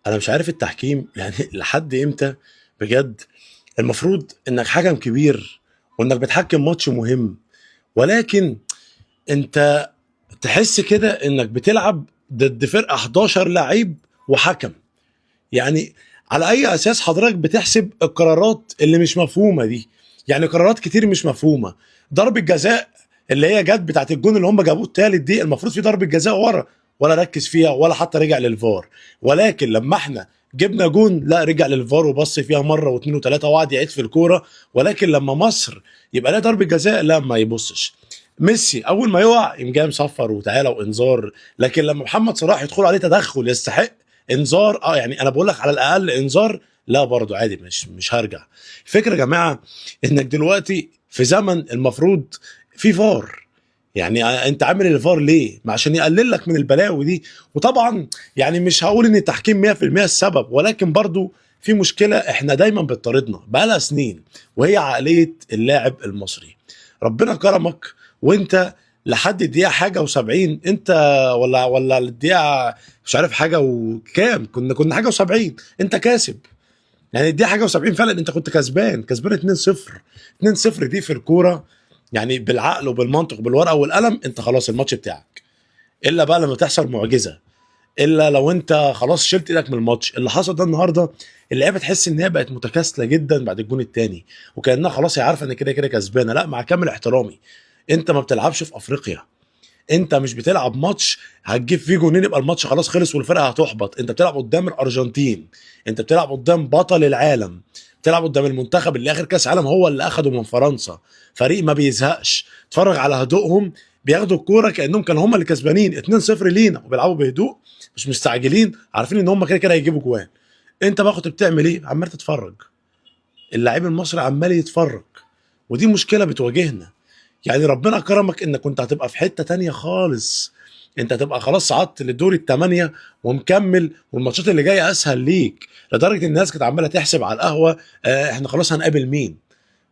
انا مش عارف التحكيم يعني لحد امتى بجد. المفروض انك حكم كبير وانك بتحكم ماتش مهم، ولكن انت تحس كده انك بتلعب ضد فرقه 11 لعيب وحكم. يعني على اي اساس حضرتك بتحسب القرارات اللي مش مفهومه دي؟ يعني قرارات كتير مش مفهومه. ضربه جزاء اللي هي جت بتاعت الجون اللي هم جابوه الثالث دي، المفروض في ضربه جزاء ورا، ولا ركز فيها ولا حتى رجع للفار. ولكن لما احنا جبنا جون لا رجع للفار وبص فيها مرة واثنين وثلاثة وقعد يعيد في الكوره. ولكن لما مصر يبقى لها ضربه جزاء لا ما يبصش. ميسي اول ما يقع يقوم جاي مصفر وتعالى وانذار، لكن لما محمد صلاح يدخل عليه تدخل يستحق انذار، يعني انا بقول لك على الاقل انذار، لا برضه عادي مش هرجع. الفكرة يا جماعة انك دلوقتي في زمن المفروض في فار. يعني انت عامل الفار ليه؟ ما عشان يقلل لك من البلاوي دي. وطبعا يعني مش هقول ان التحكيم 100% السبب، ولكن برضه في مشكلة احنا دايما بتطاردنا بقالها سنين، وهي عقلية اللاعب المصري. ربنا كرمك وانت لحد الدقيقة حاجة و70، انت ولا الدقيقة مش عارف حاجة وكام، كنا حاجة و70، انت كاسب. يعني الدقيقة حاجة و70 فعلا انت كنت كسبان 2-0. 2-0 دي في الكورة يعني بالعقل وبالمنطق وبالورقه والقلم انت خلاص الماتش بتاعك، الا بقى لما تحصل معجزه، الا لو انت خلاص شلت ايدك من الماتش. اللي حصل ده النهارده اللعيبة تحس ان هي بقت متكاسله جدا بعد الجون الثاني، وكانها خلاص هي عارفه ان كده كده كسبانه. لا، مع كامل احترامي، انت ما بتلعبش في افريقيا، انت مش بتلعب ماتش هتجيب فيه جونين يبقى الماتش خلاص خلص والفرقة هتحبط. انت بتلعب قدام الارجنتين، انت بتلعب قدام بطل العالم، بتلعب قدام المنتخب اللي اخر كاس عالم هو اللي اخده من فرنسا، فريق ما بيزهقش. اتفرج على هدوءهم، بياخدوا الكورة كانهم كانوا هم اللي كسبانين 2-0 لينا، وبيلعبوا بهدوء مش مستعجلين، عارفين ان هم كده كده هيجيبوا جوان. انت بقى كنت بتعمل ايه؟ عمال تتفرج. اللاعب المصري عمال يتفرج، ودي مشكلة بتواجهنا. يعني ربنا كرمك انك كنت هتبقى في حتة تانية خالص، انت هتبقى خلاص صعدت للدور الثمانية ومكمل، والماتشات اللي جاية اسهل ليك، لدرجة ان الناس كانت عماله تحسب على القهوة احنا خلاص هنقابل مين.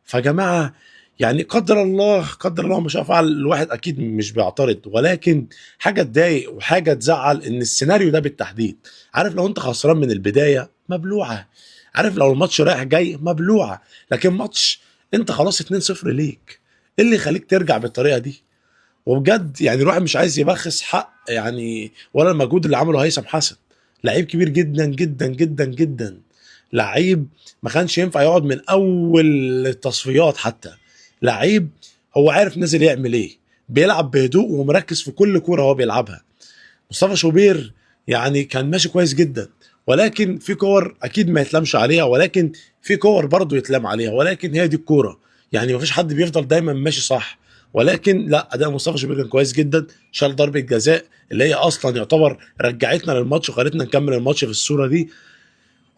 فجماعة يعني قدر الله، قدر الله ما شاء فعل. الواحد اكيد مش بيعترض، ولكن حاجة تضايق وحاجه تزعل ان السيناريو ده بالتحديد. عارف لو انت خسران من البداية مبلوعه، عارف لو الماتش رايح جاي مبلوعه، لكن ماتش انت خلاص 2-0 ليك، ايه اللي يخليك ترجع بالطريقة دي؟ وبجد يعني الواحد مش عايز يبخس حق يعني ولا المجهود اللي عمله هيثم حسن، لعيب كبير جدا جدا جدا جدا، لعيب ما كانش ينفع يقعد من اول التصفيات حتى، لعيب هو عارف نازل يعمل ايه، بيلعب بهدوء ومركز في كل كورة هو بيلعبها. مصطفى شوبير يعني كان ماشي كويس جدا، ولكن في كور اكيد ما يتلمش عليها، ولكن في كور برضه يتلم عليها، ولكن هي دي الكورة، يعني مفيش حد بيفضل دايما ماشي صح. ولكن لا، اداء مصطفى شوبير كان كويس جدا، شال ضربه جزاء اللي هي اصلا يعتبر رجعتنا للماتش وخلتنا نكمل الماتش في الصورة دي.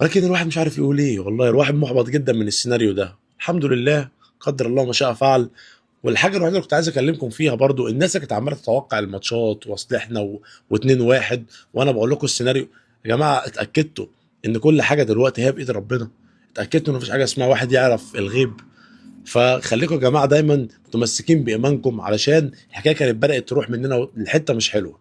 ولكن الواحد مش عارف يقول ايه، والله الواحد محبط جدا من السيناريو ده. الحمد لله قدر الله ما شاء فعل. والحاجة الوحيدة اللي كنت عايز اكلمكم فيها برضو، الناس اللي كانت عماله تتوقع الماتشات واصل احنا و2-1، وانا بقول لكم السيناريو يا جماعة، اتاكدتوا ان كل حاجة دلوقتي هي بايد ربنا، اتاكدتوا ان مفيش حاجة اسمها واحد يعرف الغيب. فخليكم يا جماعة دايما متمسكين بايمانكم، علشان الحكاية كانت بدات تروح مننا الحتة مش حلوة.